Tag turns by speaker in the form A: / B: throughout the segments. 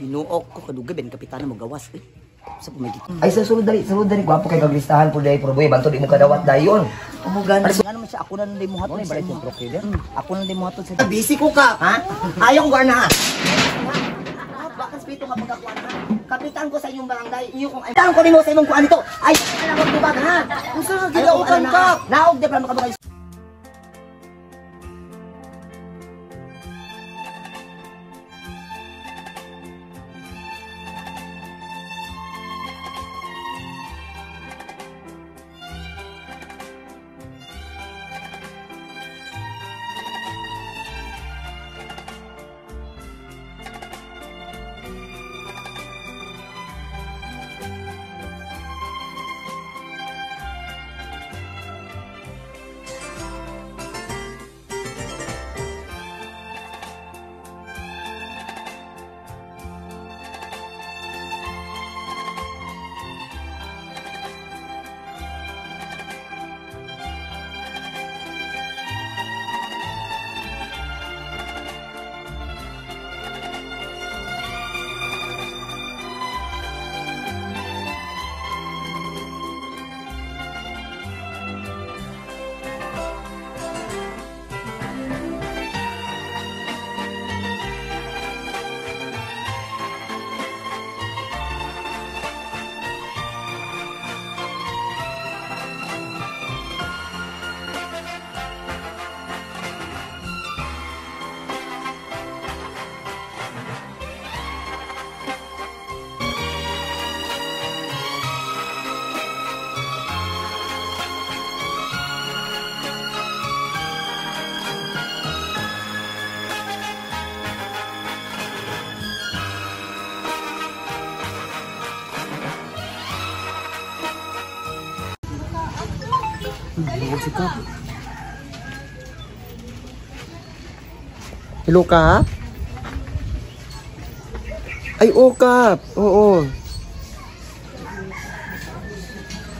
A: Binuok ko kadugay ben kapitana mo gawas eh. Sa pumigit.
B: Ay sa sulod dali, sulod dali gwapo kay kaglistahan po dai pero boy bantod imo kadawat dayon.
A: Umugan nga naman siya ako na lang mo hatod sa imo. Ako na lang mo hatod sa.
B: Busy ko ka, ha? Ayaw ko na ha. Bakit pito nga pagkakuan ha? Kapitan ko sa inyong barangay, inyo kong ay. Kapitan ko nimo sa imong kuan nito. Ay, alam ko tubag ha.
C: Unsa ka gilautan ka?
B: Naog di pa makabukay. Hello, Kap? Ay, oh, Kap. Oo.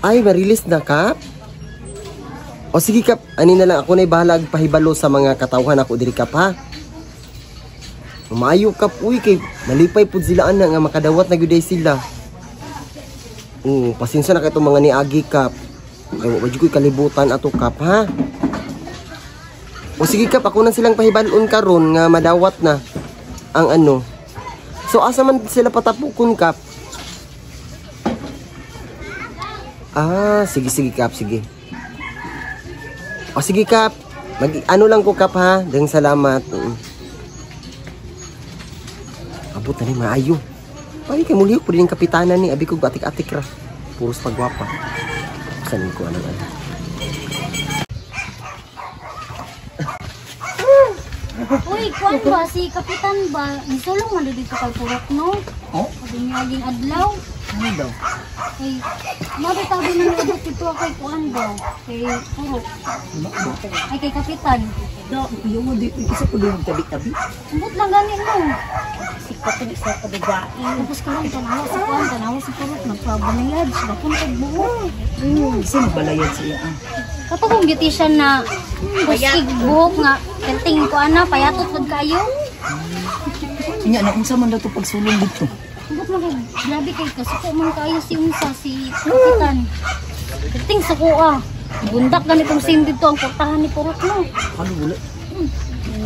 B: Ay, ma-release na, Kap? O sige, Kap. Ani na lang, ako na'y bahala pahibalo sa mga katawhan ako diri, Kap, ha? Maayo, Kap. Uy, kay malipay pud sila, ana, nga makadawat na gyud sila. Oo, pasensya na kay itong mga niagi, Kap. Ay, wa jud ko'y kalibutan ato, Kap, ha? O sige, Kap, ako na silang pahibalon karon nga madawat na ang ano. So asa man sila patapukon, Kap? Ah, sige sige, Kap, sige. O sige, Kap. Mag ano lang ko, Kap, ha? Daghang salamat. Abot na ni maayo. Ay kay mulihok pud ning kapitana ni abi ko atik-atik ra. Puros pagwapa. Sanin ko anang ano.
D: Uy, kuan ba? Si Kapitan ba? Nisulong man dito kay Purok, no?
A: Oh?
D: Sabi niya aging adlaw.
A: Ano daw?
D: Ay, mabitabi na niabot dito kay kuan ba? Kay Purok. Ay, kay Kapitan.
A: Da, yung mo dito isa ko doon tabi-tabi.
D: Ambot lang gani mo.
E: Sikat ang isa ka babae.
D: Tapos karon tanawa si kuan, tanawa si Purok nagpabanayad, sila kung buhok.
A: Isa magbalayad siya. Ah.
D: Kato kong beautician na kustig buhok nga perting ko ana payatot pud kayo.
A: Inya na unsa man daw to pagsulong dito.
D: Ambot man kay grabe kay kasuko man kayo si unsa si Kapitan. Perting suko ah. Bundak ganitong sim dito ang portahan ni Purok no.
A: Ano wala?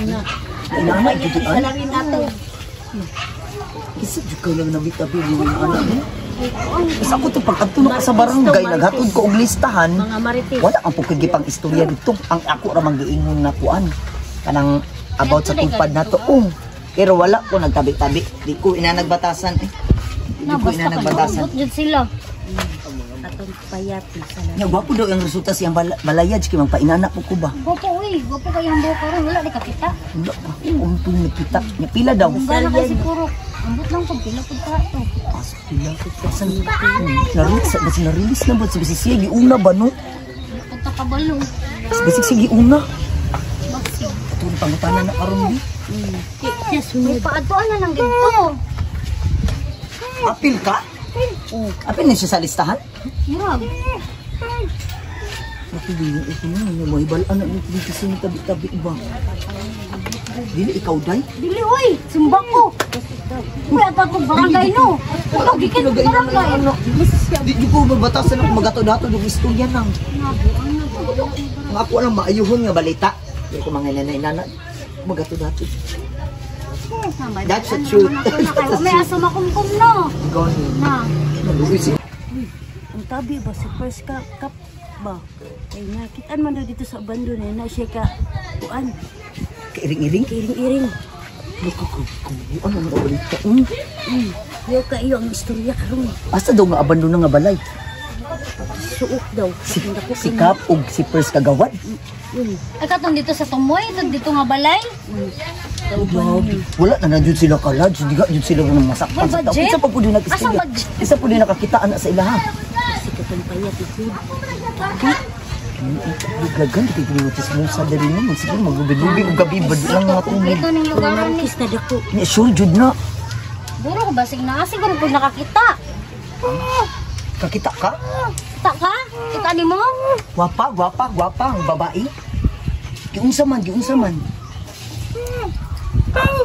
D: Na.
A: Inana jud
E: Isa
A: an.
E: lang rin nato.
A: Isa jud ka lang nabitabi yung ana mo.
D: Ay,
A: Isa ko to pag adto na ko sa barangay naghatod ko og listahan.
E: Mga marites.
A: Wala ang pugkig pang istorya dito. Ang ako ra man giingon na kuan. Kanang about sa tupad nato. Oh. Pero wala ko nagtabi-tabi. Di ko inanagbatasan eh. Di
D: Na
A: ko
D: basta ka
A: inanagbatasan.
D: ambot jud sila.
E: Atong payat isa lang.
A: Nya gwapo daw ang resulta siyang balayad kay magpainana po ko ba.
D: Gwapo uy, gwapo kay ang buhok karon wala di kakita.
A: Wala pa. Untong nakita. Nya pila daw.
D: Gana kay si Purok. Ambot lang pag pila pud ka to.
A: Pasok pila. Asan? Na-release ba si na-release na ba si siya giuna ba no?
D: Punta kabalo.
A: Bisig siya giuna.
D: Baksig.
A: Atong pangutana na karon di.
E: Siya sunod.
D: May paadtuan na lang dito.
A: Apil ka? Apil ni siya sa listahan?
D: Murag.
A: Naku, ito na. May balaan na dito sa tabi-tabi ba? Dili ikaw, day?
D: Dili oy, sumba ko. Uy, at akong barangay no. Ano gikan barangay?
A: Di ko mabatasan ako magato-dato ng istorya nang. Ang ako lang maayuhon nga balita. Di ko mga nanay-nana. Magato-dato. That's the truth.
D: May aso makumkum no.
A: Gani.
D: Na.
A: Naluoy si
E: Ang tabi ba si first ka kap ba? Kay nakitaan man daw dito sa bando na na siya ka kuan,
A: Kairing-iring.
E: iring-iring.
A: Naku, ano nga balita?
E: Yo ka iyo ang istorya karon.
A: Asa daw nga abandon na nga balay?
E: Suok daw.
A: Si Kap ug si Pers Kagawad.
E: Yun.
D: Ay katong dito sa Tumoy, itong dito nga balay.
A: Grabe. Wala na na jud sila kalad. Hindi ka jud sila nang masaktan
D: May
A: sa tao.
D: budget?
A: Isa pa po din
D: Asang
A: nag-istorya.
D: budget?
A: Isa po din nakakitaan na sa ilaha.
E: Si katong payat ikod.
A: Daghan di kay mo chismosa diri no. Siguro maglubi-lubi og gabi bad lang mga tungod.
D: Ito ning lugar ni.
E: Markis na dako.
A: Ni sure jud na.
D: Buro ko basig na siguro pud nakakita.
A: Kakita ka?
D: Kita ka? Kita nimo?
A: Gwapa, gwapa, gwapa ang babae. Giunsa man, giunsa man.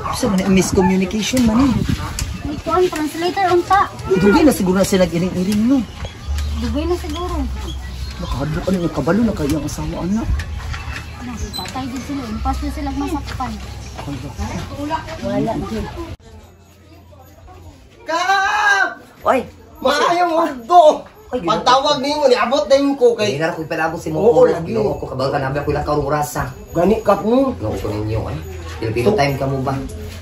A: Unsa man ang miscommunication man eh.
D: Ito ang translator unta.
A: Dugay na siguro na sila nag-iring-iring no.
D: Dugay na siguro.
A: Nakahadlok ano yung kabalo na kaya ang asawa anak.
D: Patay din sila, impas na sila masakpan.
E: Wala gyud.
B: Kap!
C: Oy,
B: Maayong udto!
C: Ay, ginoo.
B: Pagtawag nimo niabot na yun ko
C: kay
B: kay
C: na ko ipalabot si
B: Oo,
C: mo.
B: lagi.
C: Ginoo ko kabalo ka nabi ako ilang kaurong orasa.
B: Gani kap mo.
C: Ginoo ko ninyo ay. Filipino time ka mo ba?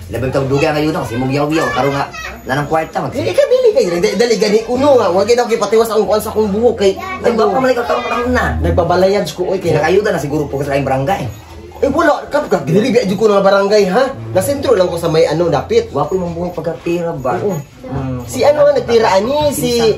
C: Labag tawag dugay ngayon kasi mong yaw-yaw karon nga lanang kwarta mag.
B: Dili ka dili kay dali, dali gani kuno nga. Wa gid ako gipatiwas ang kuan sa akong buhok kay
C: Ay, ba pa man ikaw karon panahon na.
B: Nagbabalayad ko oy kay
C: Kinakayuda na siguro po sa laing barangay.
B: Eh wala kap ka dili biya jud ko nga barangay ha. Na sentro lang ko sa may ano dapit.
C: Wa ko imong buhok pagkapira ba?
B: Oo.
C: Mm.
B: Si ano nga nagtira ani si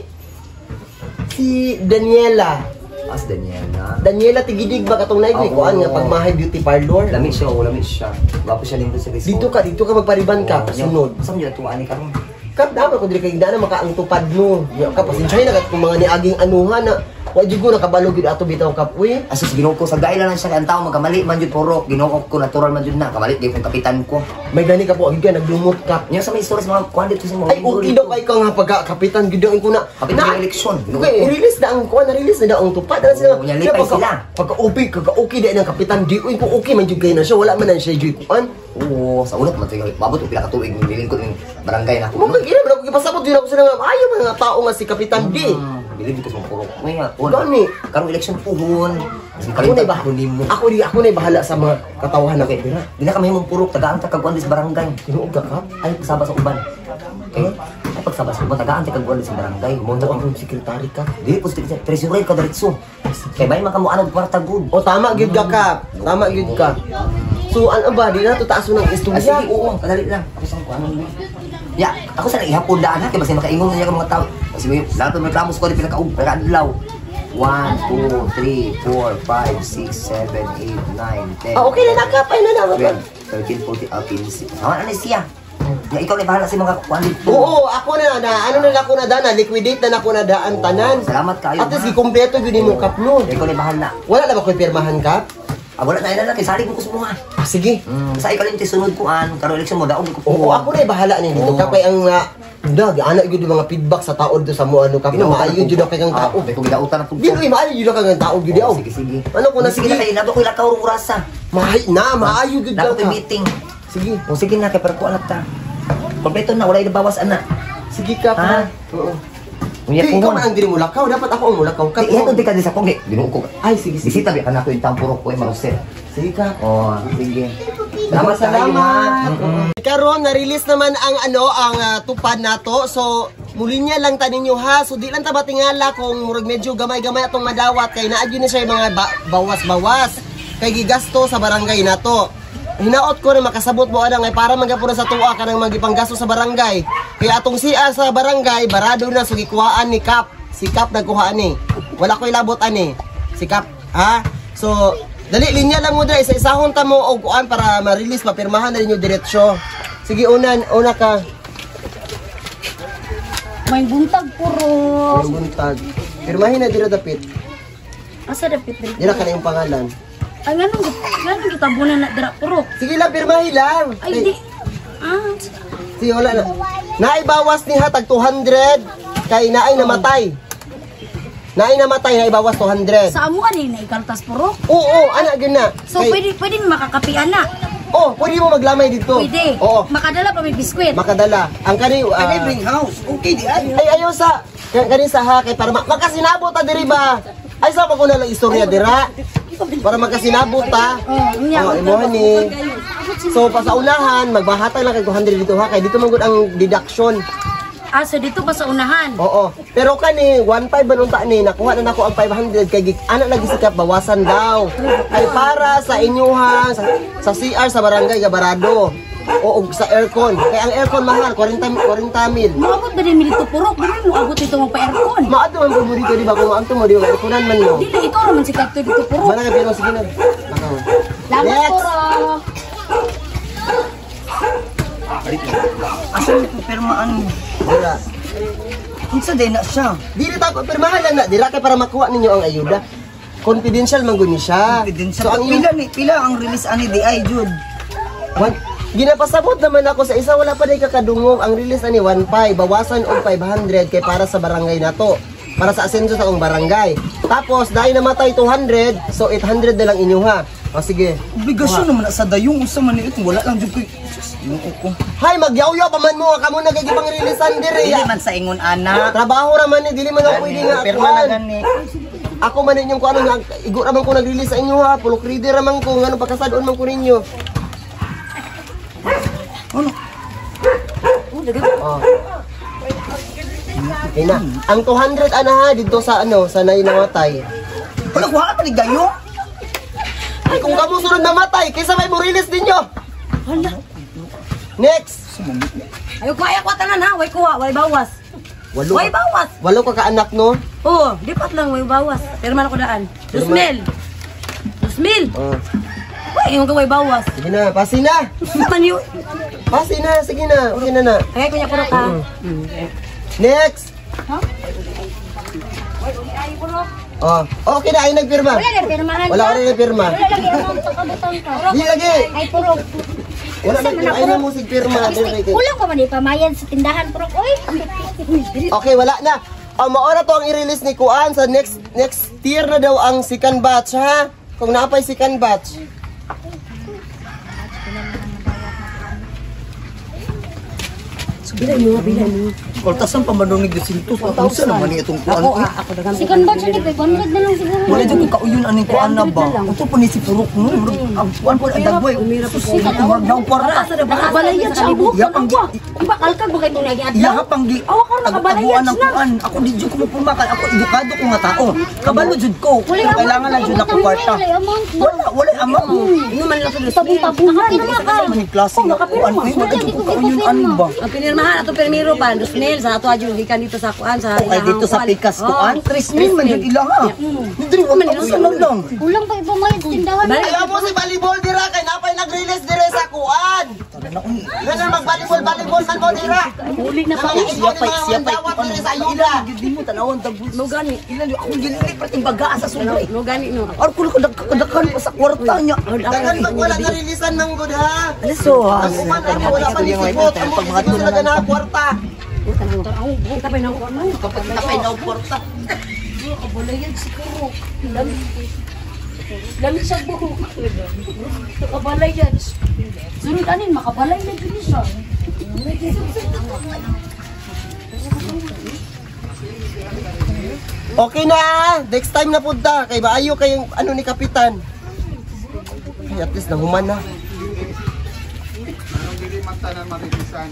B: si Daniela.
C: As Daniela.
B: Daniela Tigidig ba katong naig
C: Oo.
B: kuan nga pagmahay beauty parlor.
C: Lamit siya, oh, lamit siya. Gwapo siya lindot sa Facebook.
B: Dito ka magpariban ka sunod.
C: Saan niyo tuwa ni karon?
B: Kap dapat ko dili kay dana maka ang tupad no. Ya ka pasensya na kat kung mga niaging anuhan na wa jud ko nakabalo gyud ato bitaw kap uy.
C: Asus Ginoo ko sa gaila lang siya kay ang tao magkamali man jud purok. Ginoo ko natural man jud na kamali gyud kong kapitan ko.
B: May gani ka po agad ka naglumot kap.
C: Nya sa may stories mga kuan dito sa mga
B: Ay okay daw kay ka nga pagka kapitan gyud ang kuna.
C: Kapitan ng eleksyon.
B: Okay, i-release na ang kuan, na-release na daw ang tupad. Ano sila?
C: Oo, nya, lipay sila.
B: Pagka okay, kagka okay di ng kapitan di uy kung okay man jud kay na siya, wala man na siya jud kuan.
C: Oo, sa ulat man tinggal. Mabot og pila ka tuig nilingkod ning barangay na
B: Mo
C: ako.
B: kay ina man ako gipasabot jud ako sila nga ayaw man nga tao nga si Kapitan D.
C: Bilib ko sa mga purok. May nga,
B: Gani.
C: Karong eleksyon puhon.
B: Ako na ba?
C: Ko nimo.
B: Ako di ako na bahala sa mga katawahan ako dira.
C: Di na kami mong purok tagaan ta kag kuan sa barangay.
B: Tinuog ka kap?
C: Ay pagsaba sa uban. Okay? Ay pagsaba sa uban tagaan ta kag kuan sa barangay. Mo
B: Mo
C: na
B: ang sekretary ka.
C: Dili po sa treasurer ka diretso. Kay bay man kamo anong kwarta gud.
B: O tama gyud ka kap. Tama gyud ka. So ano ba di na to taas ng
C: Ah,
B: istorya.
C: sige, oo, kadali lang. Ako sa kuan. Ya, ako sa ihapon daan ha kay basta makaingon na niya ka mga tao. Kasi may lahat ng reklamo sa kuan pinakaug, pinakaadlaw. 1, 2, 3, 4, 5, 6, 7, 8, 9, 10.
B: Ah, okay na na kap. Ay na na.
C: 12, 13, 14, ah, 15. Sama na ni siya. Ya, ikaw na bahala sa mga kuan dito.
B: Oo, ako na na ano na ako na dana, liquidate na nako na daan tanan.
C: Salamat kayo.
B: At least gikumpleto gyud nimo kap no.
C: Ikaw na bahala.
B: Wala na ba ko'y pirmahan kap?
C: Ah, wala na ina na kay salig ko sa mga.
B: Ah, sige.
C: Sa ikaw lang yung sunod ko an karon eleksyon mo daog ko.
B: Oo, ako na bahala ni dito
C: Oo.
B: kap kay ang dag ana gyud yung mga feedback sa tao dito sa mo ano kap na maayo jud ako kay kang tao.
C: May ko gidautan na
B: Di oy maayo jud ako kang tao gyud aw.
C: Sige, sige.
B: Ano ko na
C: Sige
B: sige.
C: na kay nabo ko ilakaw rong orasa.
B: Mahay na maayo gyud
C: Nako
B: ka.
C: ko'y meeting.
B: Sige.
C: O sige na kay pero ko anak ta. Kompleto na wala bawas ana.
B: Sige kap.
C: Ha?
B: Oo.
C: Unya
B: Di, ikaw
C: ko.
B: man ang dili mulakaw, dapat ako ang mulakaw kap.
C: Ihatod di ka di sa kong Ginoo ko.
B: Ay, sige, sige.
C: Bisita bi kana ko yung tampurok ko ay maruset.
B: Sige kap.
C: Oh, sige. Salamat
B: Salamat.
C: Salamat.
B: Karon na-release naman ang ano ang tupad nato. So muli niya lang ta ninyo ha. So di lang ta batingala kung murag medyo gamay-gamay atong madawat kay naa gyud ni siya yung mga bawas-bawas kay gigasto sa barangay nato. Hinaot ko na makasabot mo ana ngay para man gapon sa tuwa kanang magipanggasto sa barangay. Kay atong CR sa barangay barado na so gikuhaan ni Kap. Si Kap nagkuhaan ni. Wala ko'y labot ani. Si Kap, ha? So dali linya lang mo dre isa-isahon ta mo og kuan para ma-release mapirmahan na ninyo diretsyo. Sige unan, una ka.
D: May buntag puro.
B: Ang buntag. Pirmahin na dira dapit.
E: Asa dapit diri?
B: Dira ka na yung pangalan.
E: Ay nganong nganong gitabunan na dira purok?
B: Sige lang, pirmahi lang.
E: Ay di. Ah,
B: Sige, wala na. Naibawas ni hatag 200 kay naay namatay. Naay namatay, naibawas 200.
E: sa amo ani na ikaltas purok.
B: Oo, ana gyud na.
E: So
B: Kay-
E: pwede pwede makakapian na.
B: Oh, pwede mo maglamay dito.
E: Pwede.
B: Oo,
E: Makadala pa may biskwit.
B: makadala. Ang kani
A: Ay, bring house. Okay di ay.
B: ay ayaw sa kani sa ha kay para makasinabot ta diri ba. Ay sa pa ko na lang istorya dira. Para magkasinabot ta.
E: Oh, unya.
B: Oh, imohan ni. So pa sa unahan, magbahatag lang kay 200 dito ha kay dito man gud ang deduction.
E: Ah, so dito pa sa unahan.
B: Oo. Pero kani 1.5 ba nung ta ni nakuha na nako ang 500 kay ana lagi sikap bawasan daw. Kay para sa inyuha sa CR sa barangay Gabarado. O og sa aircon. Kay ang aircon mahal 40 40 mil.
E: Moabot ba din mi dito purok? Dili mo abot dito mo pa aircon.
B: Maadto man pud mo dito di ba kung maadto mo di ba airconan man mo.
E: Dili ikaw raman si Kapto dito purok.
B: Wala ka pero sige na. Baka.
D: Lamat
B: Next.
D: purok.
A: Asa ni ko pirmaan mo?
B: Dira.
A: Unsa day na siya?
B: Dili ta pirmahan lang na dira kay para makuha ninyo ang ayuda. Confidential man gud ni siya.
A: Confidential.
B: So ang
A: Pila ni pila ang release ani di ay jud.
B: One, ginapasabot naman ako sa isa wala pa day kakadungog ang release ani 1.5 bawasan og 500 kay para sa barangay nato para sa asenso sa akong barangay tapos dahil namatay 200 so 800 na lang inyo ha o sige.
A: Obligasyon naman na sa dayong unsa man ni kung wala lang jud koy. Sus, Ginoo ko.
B: Hay magyawyaw pa man mo kamo nagagibang releasean diri
A: Dili man sa ingon ana.
B: Trabaho ra man ni dili man ako pwede nga
A: Pirma na
B: akuan.
A: gani.
B: Ako man inyong kuano nga igo ra man ko nag-release sa inyo ha pulok reader ra man ko ngano pagkasadon man ko ninyo.
A: Ano?
B: Oh. Okay na. Ang 200 ana ha dito sa ano sa nay namatay.
A: Wala kuha pa ni gayong.
B: Ay, kung kamo sunod namatay, kaysa may mo-release ninyo.
E: Hala.
B: Next.
E: Ayo ko ay ako tanan ha, way kuha, way bawas.
B: Walo.
E: Way bawas.
B: Walo ka kaanak, no?
E: Oo, lipat lang way bawas. Pirma na ko daan. 2,000. 2,000.
B: Oh.
E: Way, yung way bawas.
B: Sige na, pasi na.
E: Man yun.
B: Pasi na, sige na. Okay na na.
E: Kaya ko niya puro ka.
B: Next. Oh, okay na, ay nagpirma.
D: Wala na pirmahan.
B: Wala ka rin nagpirma.
D: Wala lagi amount sa kabutang ka.
B: Di lagi.
D: Ay purok.
B: Wala nagpirma. Ay na mo sig pirma.
D: Kulang pa man ipamayan sa tindahan purok oy.
B: Okay, wala na. Oh, maora to ang i-release ni Kuan sa next next year na daw ang second batch, ha? Kung naapay second batch.
A: Kaltasan pa man ni Jacinto. Unsa naman ni itong kuan?
E: Ako, ako dagan.
D: Second batch ni 500 na lang siguro.
A: Wala jud ko kauyon aning kuan na ba. Unsa po ni si Purok no? Ang kuan po ang dagway. Sus, murag daw kwarta.
E: Nakabalayan siya ang buhok.
A: Ya, pang-
E: Iba kalkag ba kay itong nagi
A: Iya pang gi.
E: Awa ka nakabalayan
A: Taguan ng
E: na.
A: kuan. Ako di jud ko mapurma kay ako edukado ko nga tao. Kabalo jud ko. Pero kailangan lang jud ako kwarta.
D: Wala amount ba?
A: Wala, wala amount.
E: Ano man lang sa
D: Tabong-tabungan.
A: Kasi man yung klase nga kuan. Uy, wala jud ko kauyon ani ba.
E: Ang pinirmahan ato pirmiro pa 2,000 sa ato adyo gikan dito sa kuan sa
A: Okay, dito sa Pikas kuan, 3,000 man jud ila ha. Diri 1,000 na lang.
D: Kulang pa ipamayad sa tindahan.
B: Ayaw mo si volleyball dira kay napay nag-release dire sa Kuan.
A: Tara na uy.
B: Ganun mag-volleyball, volleyball man mo dira.
E: Huli na pa.
B: Siya pa, siya pa. Dawat dire sa ayuda.
A: Jud nimo tanawon dagway.
E: Mo gani.
A: Ilan jud akong gilili prating bagaan sa sulay.
E: Mo gani no.
A: Ar kulo ko dagkan pa sa kwarta niya.
B: Dagan pag wala na releasean ng good ha.
A: So,
B: Ang uman ani wala pa ni sipot. Ang mga sila na kwarta.
E: Tapay na ko man.
A: Kapag tapay na kwarta.
E: Kabalayan si Purok. Lami siya buhok. Nakabalayan. Sunod anin makabalay na gini siya.
B: Okay na. Next time na punta kay maayo kay ano ni kapitan. Ay, at least nahuman na.
F: Dili man tanan marilisan.